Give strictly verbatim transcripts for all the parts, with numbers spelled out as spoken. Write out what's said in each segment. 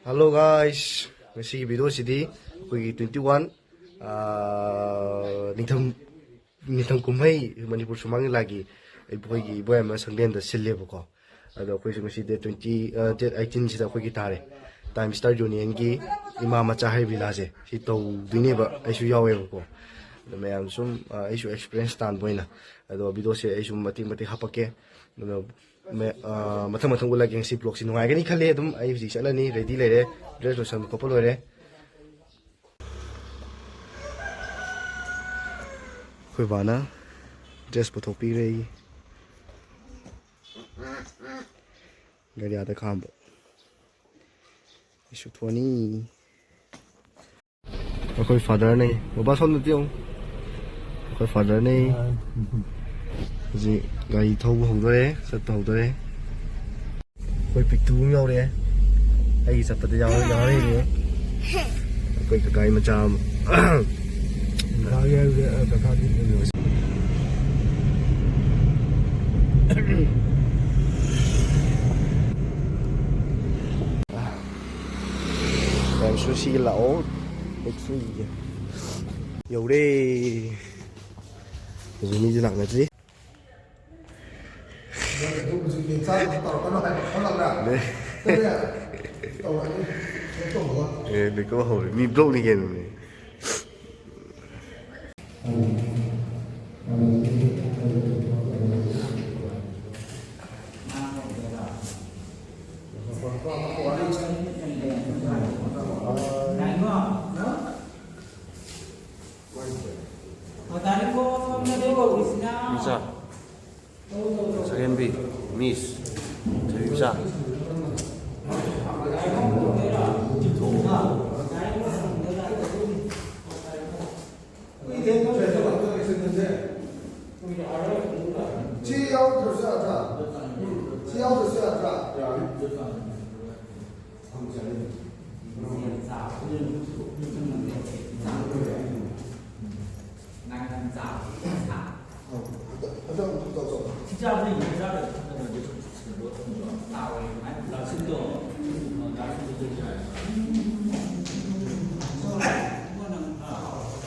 Hello guys, ꯉꯁꯤꯒꯤ ꯚꯤꯗꯤꯑꯣꯁꯤꯗꯤ ꯑꯩꯈꯣꯏꯒꯤ twenty one ꯅꯤꯡꯊꯝ ꯅꯤꯡꯊꯝ ꯀꯨꯝꯍꯩ ꯃꯅꯤꯄꯨꯔ ꯁꯨꯃꯥꯡ ꯂꯤꯂꯥꯒꯤ ꯑꯩꯈꯣꯏꯒꯤ ꯏꯕꯣꯌꯥꯏꯃ ꯁꯪꯂꯦꯟꯗ ꯁꯤꯜꯂꯦꯕꯀꯣ꯫ ꯑꯗꯣ ꯑꯩꯈꯣꯏꯁꯨ ꯉꯁꯤ ꯗꯦꯠ ꯇ꯭ꯋꯦꯟꯇꯤ, ꯗꯦꯠ ꯑꯩꯠꯇꯤꯟꯁꯤꯗ ꯑꯩꯈꯣꯏꯒꯤ ꯇꯥꯔꯦ, ꯇꯥꯏꯝ ꯁ꯭ꯇꯥꯔ ꯌꯨꯅꯤꯌꯟꯒꯤ ꯏꯃꯥ ꯃꯆꯥ ꯍꯥꯏꯔꯤꯕ ꯂꯤꯂꯥꯁꯦ ꯁꯤ ꯇꯧꯗꯣꯏꯅꯦꯕ꯫ ꯑꯩꯁꯨ ꯌꯥꯎꯋꯦꯕꯀꯣ꯫ ꯑꯗꯣ ꯃꯌꯥꯝ ꯁꯨꯝ ꯑꯩꯁꯨ ꯑꯦꯛꯁꯄꯤꯔꯤꯌꯦꯟꯁ ꯇꯥꯟꯕ ꯑꯣꯏꯅ꯫ ꯑꯗꯣ ꯚꯤꯗꯤꯑꯣꯁꯦ ꯑꯩꯁꯨ ꯃꯇꯦꯛ ꯃꯇꯦꯛ ꯍꯥꯄꯛꯀꯦ꯫ ꯑꯗꯨꯅ ꯃꯊꯪ ꯃꯊꯪ ꯎꯠꯂꯛꯀꯦ꯫ ꯉꯁꯤ ꯕ꯭ꯂꯣꯛꯁꯤ ꯅꯨꯡꯉꯥꯏꯒꯅꯤ ꯈꯜꯂꯦ꯫ ꯑꯗꯨꯝ ꯑꯩ ꯍꯧꯖꯤꯛ ꯆꯠꯂꯅꯤ, ꯔꯦꯗꯤ ꯂꯩꯔꯦ, ꯗ꯭ꯔꯦꯁ ꯂꯣꯏꯁꯟꯕ ꯈꯣꯠꯄ ꯂꯣꯏꯔꯦ꯫ ꯑꯩꯈꯣꯏ ꯕꯥꯅ ꯗ꯭ꯔꯦꯁ ꯄꯨꯊꯣꯛꯄꯤꯈ꯭ꯔꯦ ꯑꯩꯒꯤ꯫ ꯒꯥꯔꯤ ꯑꯥꯗ ꯈꯥꯝꯕ꯫ ꯑꯩꯁꯨ ꯊꯣꯛꯑꯅꯤ꯫ ꯑꯩꯈꯣꯏ ꯐꯥꯗꯔꯅꯦ꯫ ꯕꯕꯥ ꯁꯣꯝꯗ ꯌꯦꯡꯉꯨ꯫ ꯑꯩꯈꯣꯏ ꯐꯥꯗꯔꯅꯦ꯫ ꯍꯧꯖꯤꯛ ꯒꯥꯔꯤ ꯊꯧꯕ ꯍꯧꯗꯣꯔꯦ, ꯆꯠꯄ ꯍꯧꯗꯣꯔꯦ꯫ ꯑꯩꯈꯣꯏ ꯄꯤꯛꯇꯨ ꯑꯃ ꯌꯧꯔꯛꯑꯦ꯫ ꯑꯩꯒꯤ ꯆꯠꯄꯗ ꯌꯥꯎꯔ-, ꯌꯥꯎꯔꯛꯏꯅꯦ꯫ ꯑꯩꯈꯣꯏ ꯀꯀꯥꯒꯤ ꯃꯆꯥ ꯑꯃ꯫ ꯀꯀꯥꯒꯤ ꯍꯥꯏꯕꯗꯤ, ꯑ, ꯀꯀꯥꯒꯤ꯫ ꯃꯌꯥꯝꯁꯨ ꯁꯤꯒꯤ ꯂꯥꯛꯑꯣ꯫ ꯂꯦꯛꯁꯨꯒꯤ ꯌꯧꯔꯦ꯫ ꯍꯧꯖꯤꯛ ꯃꯤꯗꯤ ꯂꯥꯛꯅꯗ꯭ꯔꯤ꯫ ꯍꯧꯖꯤꯛꯇꯤ ꯆꯥꯛ ꯇꯧꯔꯛꯀꯅꯣ ꯍꯥꯏꯕ ꯈꯪꯉꯕ꯭ꯔꯥ? ꯅꯦ꯫ ꯀꯔꯤ? ꯇꯧꯔꯛꯑꯅꯤ꯫ ꯀꯩꯅꯣ ꯇꯧꯕ꯫ ꯑꯦ, ꯂꯩꯀꯣ ꯍꯧꯔꯦ꯫ ꯃꯤ ꯕ꯭ꯂꯣꯛꯅꯤ ꯀꯩꯅꯣꯅꯦ꯫ ꯃꯆꯥ꯫ ꯁꯛꯍꯦꯟꯕꯤ, ꯃꯤꯁ, ꯊꯣꯏꯕꯤꯆꯥ꯫ ꯁꯤ ꯌꯥꯎꯗ꯭ꯔꯁꯨ ꯌꯥꯗ꯭ꯔꯥ? ꯁꯤ ꯌꯥꯎꯗ꯭ꯔꯁꯨ ꯌꯥꯗ꯭ꯔꯥ?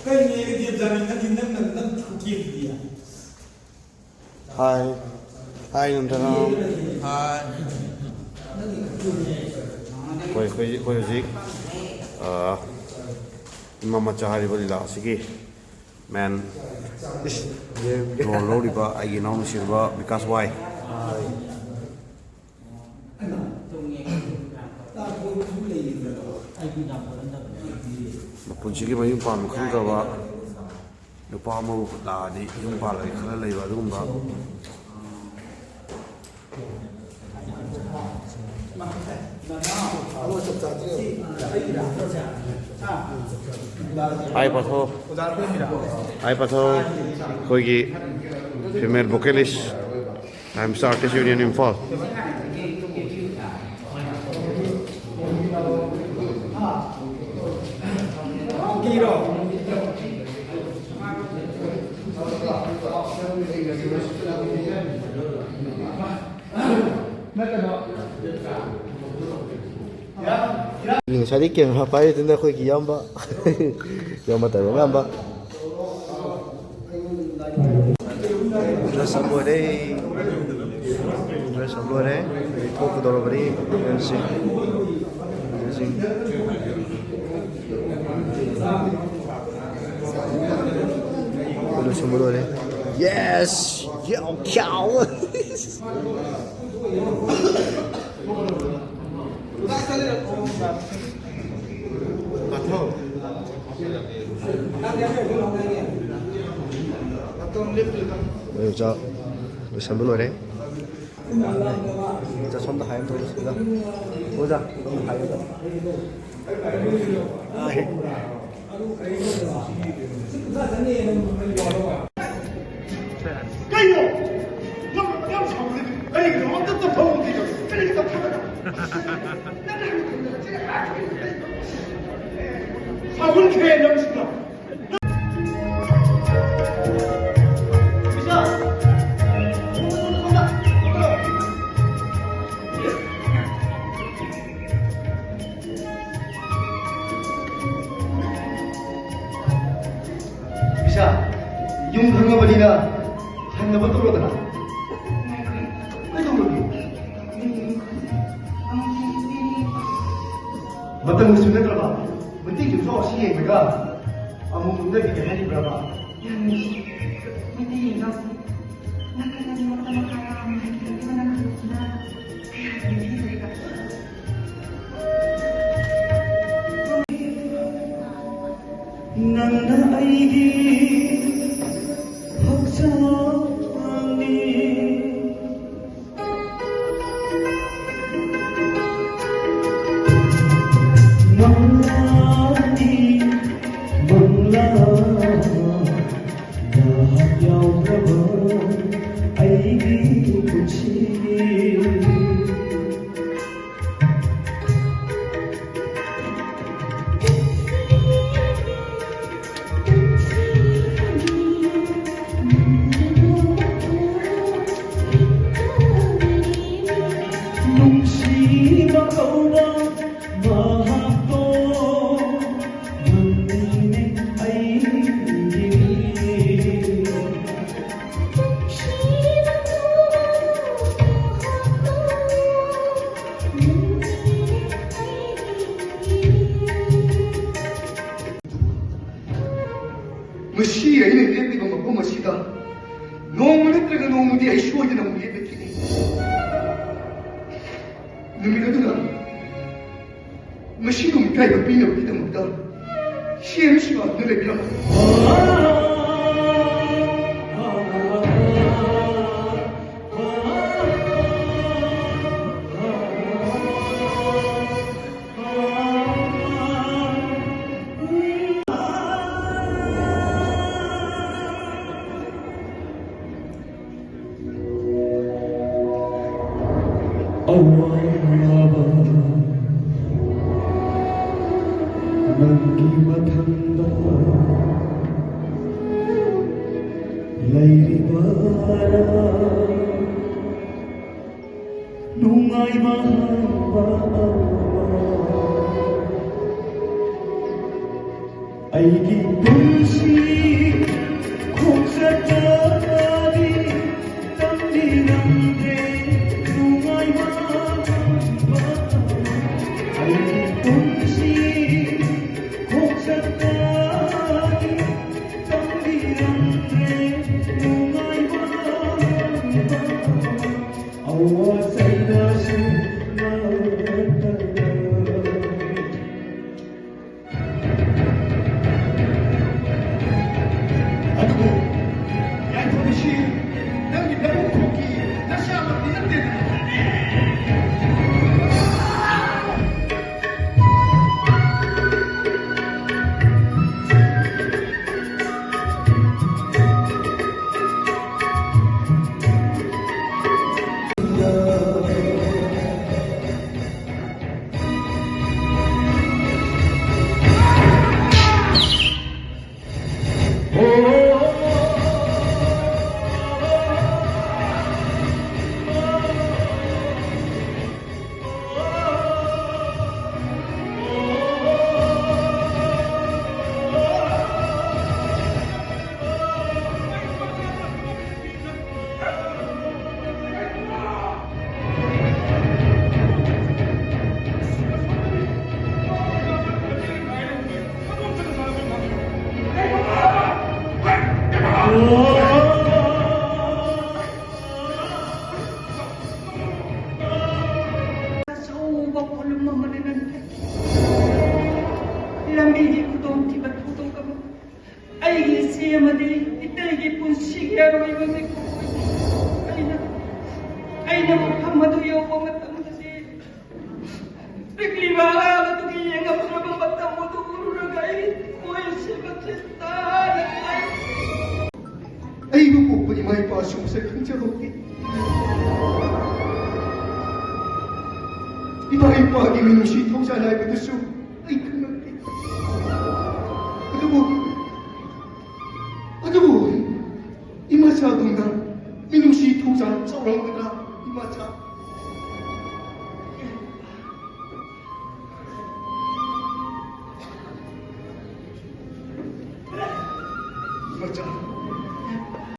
ꯀꯩꯅꯣ ꯑꯩꯒ ꯒꯦꯝ ꯁꯥꯟꯅꯩ, ꯅꯪꯗꯤ ꯅꯪꯅ ꯅꯪ ꯈꯨꯀꯦꯝꯗꯨꯗꯤ꯫ ꯍꯥꯏ꯫ ꯍꯥꯏ, ꯅꯟꯗꯅ꯫ ꯍꯥꯏ꯫ ꯑꯩꯈꯣꯏ, ꯑꯩꯈꯣꯏ, ꯑꯩꯈꯣꯏ ꯍꯧꯖꯤꯛ, ꯑ, ꯏꯃꯥ ꯃꯆꯥ ꯍꯥꯏꯔꯤꯕ ꯂꯤꯂꯥ ꯑꯁꯤꯒꯤ ꯃꯦꯟ ꯔꯣꯜ ꯂꯧꯔꯤꯕ ꯑꯩꯒꯤ ꯏꯅꯥꯎ ꯅꯨꯡꯁꯤꯔꯕ ꯕꯤꯀꯥꯁ ꯋꯥꯏ꯫ ꯃꯄꯨꯟꯁꯤꯒꯤ ꯃꯌꯨꯝ ꯄꯥꯟꯕ ꯈꯪꯗ꯭ꯔꯕ ꯅꯨꯄꯥ ꯑꯃꯕꯨ ꯂꯥꯛꯑꯗꯤ ꯌꯨꯝ ꯄꯥꯜꯂꯒꯦ ꯈꯜꯂ ꯂꯩꯕ ꯑꯗꯨꯒꯨꯝꯕ꯫ ꯍꯥꯏ ꯄꯥꯊꯧ꯫ ꯍꯥꯏ ꯄꯥꯊꯧ꯫ ꯑꯩꯈꯣꯏꯒꯤ female vocalist, Times Artist Union Imphal. ꯉꯁꯥꯏꯗꯤ ꯀꯦꯃꯦꯔꯥ ꯄꯥꯏꯔꯤꯗꯨꯅ ꯑꯩꯈꯣꯏꯒꯤ ꯏꯌꯥꯝꯕ꯫ ꯏꯌꯥꯝꯕ ꯇꯥꯏꯕꯪ ꯏꯌꯥꯝꯕ꯫ Dress up ꯂꯣꯏꯔꯦ꯫ Dress up ꯂꯣꯏꯔꯦ꯫ ꯊꯣꯛꯀꯗꯧꯔꯕꯅꯤ꯫ ꯌꯦꯡꯁꯤ꯫ ꯌꯦꯡꯁꯤ꯫ ꯂꯣꯏꯁꯤꯟꯕ ꯂꯣꯏꯔꯦ꯫ Yes! Yo, cow! ꯑꯣꯖꯥ, ꯂꯣꯏꯁꯟꯕ ꯂꯣꯏꯔꯦ꯫ ꯑꯣꯖꯥ, ꯁꯣꯝꯗ ꯍꯥꯏ ꯑꯃ ꯇꯧꯔꯁꯤꯗ꯫ ꯑꯣꯖꯥ, ꯁꯣꯝꯗ ꯍꯥꯏ ꯑꯃ ꯇꯧꯔꯁꯤꯗ꯫ ꯀꯩꯅꯣ? ꯌꯥꯝ, ꯌꯥꯝ ꯁꯥꯎꯅꯤꯡꯉꯤ꯫ ꯀꯔꯤꯒꯤꯅꯣ? ꯑꯝꯇ ꯇꯞꯊꯧꯑꯣ, ꯀꯩꯅꯣ? ꯀꯔꯤꯒꯤ ꯇꯞꯊꯒꯗꯕ? ꯁꯥꯎꯍꯟꯈ꯭ꯔꯦ ꯅꯪꯁꯤꯅ꯫ ꯌꯨꯝ ꯈꯪꯉꯕꯅꯤꯅ ꯁꯪꯅꯕ ꯇꯧꯔꯣꯗꯅ꯫ ꯀꯩꯗꯧꯔꯒꯦ? ꯃꯇꯝꯁꯨ ꯅꯠꯇ꯭ꯔꯕ? ꯃꯩꯇꯩ ꯌꯨꯝꯖꯥꯎ ꯑꯁꯤ ꯌꯦꯡꯂꯒ ꯑꯃꯨꯛ ꯅꯣꯛꯅꯕꯤꯒꯦ ꯍꯥꯏꯔꯤꯕ꯭ꯔꯕ? ꯌꯥꯝ ꯅꯨꯡꯁꯤ꯫ ꯃꯩꯇꯩ ꯌꯨꯝꯖꯥꯎꯁꯤ ꯅꯥꯀꯟ ꯑꯅꯤꯃꯛꯇ ꯃꯈꯥ ꯌꯥꯝꯅ ꯍꯦꯟꯖꯤꯟꯈꯤꯕꯅ ꯈꯪꯗꯨꯅ ꯀꯌꯥꯗ ꯅꯤꯡꯊꯤꯖꯔꯤꯕ꯫ ꯅꯪꯅ ꯑꯩꯒꯤ ꯍꯛꯆꯥꯡꯅꯤ꯫ ꯃꯪꯂꯥꯅꯤ, ꯃꯪꯂꯥ, ꯅꯍꯥꯛ ꯌꯥꯎꯗ꯭ꯔꯕ ꯑꯩꯒꯤ ꯄꯨꯟꯁꯤꯅꯤ꯫ ꯅꯨꯡꯁꯤꯕ ꯀꯧꯕ ꯃꯍꯥꯛꯇꯣ ꯅꯪꯅꯤꯅꯦ ꯑꯩꯒꯤꯗꯤ꯫ ꯉꯁꯤ ꯑꯩꯅ ꯂꯦꯞꯂꯤꯕ ꯃꯐꯝ ꯑꯁꯤꯗ ꯅꯣꯡꯃ ꯅꯠꯇ꯭ꯔꯒ ꯅꯣꯡꯃꯗꯤ ꯑꯩ ꯁꯣꯏꯗꯅ ꯑꯃꯨꯛ ꯂꯦꯞꯂꯛꯈꯤꯅꯤ꯫ ꯅꯨꯃꯤꯠ ꯑꯗꯨꯗ ꯃꯁꯤꯕꯨ ꯃꯤꯀꯥꯏꯕ ꯄꯤꯅꯕꯒꯤꯗꯃꯛꯇ ꯁꯦꯝ ꯁꯥꯗꯨꯅ ꯂꯩꯕꯤꯔꯝꯕ꯫ ꯑꯋꯥꯕ ꯅꯪꯒꯤ ꯃꯊꯪꯗ ꯂꯩꯔꯤꯕꯔꯥ? ꯅꯨꯡꯉꯥꯏꯕ ꯍꯥꯏꯕ ꯑꯃ ꯑꯩꯒꯤ ꯄꯨꯟꯁꯤ ꯈꯣꯡ ꯄꯨꯟꯁꯤ ꯈꯣꯡꯆꯠꯇꯒꯤ ꯇꯝꯕꯤꯔꯝꯂꯦ ꯅꯨꯡꯉꯥꯏꯕ ꯑꯋꯥ ꯆꯩꯅꯁꯨ ꯅꯠꯇꯅ꯫ ꯑꯗꯨꯕꯨ ꯌꯥꯏꯐꯕꯁꯤ ꯅꯪꯒꯤ ꯅꯕꯨꯛ ꯈꯣꯛꯀꯤ ꯅꯁꯥꯃꯛꯇꯤ ꯅꯠꯇꯦꯗꯅ꯫ ꯑꯆꯧꯕ ꯄꯣꯠꯂꯨꯝ ꯑꯃꯅ ꯅꯪ ꯂꯝꯕꯤꯒꯤ ꯈꯨꯗꯣꯡꯊꯤꯕ ꯊꯧꯗꯣꯛ ꯑꯃ꯫ ꯑꯩꯒꯤ ꯏꯆꯦ ꯑꯃꯗꯤ ꯏꯇꯩꯒꯤ ꯄꯨꯟꯁꯤꯒꯤ ꯑꯔꯣꯏꯕ ꯃꯤꯀꯨꯞ ꯑꯣꯏꯈꯤ꯫ ꯑꯩꯅ, ꯑꯩꯅ ꯃꯐꯝ ꯑꯗꯨ ꯌꯧꯕ ꯃꯇꯝꯗꯗꯤ ꯄꯤꯛꯂꯤꯕ ꯑꯉꯥꯡ ꯑꯗꯨꯒꯤ ꯌꯦꯡꯉꯝꯗ꯭ꯔꯕ ꯃꯇꯝ ꯑꯗꯨ ꯎꯔꯨꯔꯒ ꯑꯩ ꯊꯃꯣꯏ ꯑꯁꯤ ꯃꯆꯦꯠ ꯇꯥꯅ ꯀꯥꯏꯈꯤ꯫ ꯑꯩꯕꯨ ꯄꯣꯛꯄ ꯏꯃꯥ ꯏꯄꯥꯁꯨ ꯃꯁꯛ ꯈꯪꯖꯍꯧꯗꯦ꯫ ꯏꯃꯥ ꯏꯄꯥꯒꯤ ꯃꯤꯅꯨꯡꯁꯤ ꯊꯧꯖꯥꯜ ꯍꯥꯏꯕꯗꯨꯁꯨ ꯑꯩ ꯈꯪꯂꯛꯇꯦ꯫ ꯑꯗꯨꯕꯨ, ꯑꯗꯨꯕꯨ ꯏꯃꯥꯆꯥꯒꯨꯝꯅ ꯃꯤꯅꯨꯡꯁꯤ ꯊꯧꯖꯥꯜ ꯆꯥꯎꯔꯝꯒꯗ꯭ꯔꯥ? ꯏꯃꯥꯆꯥ꯫ ꯏꯃꯥꯆꯥ꯫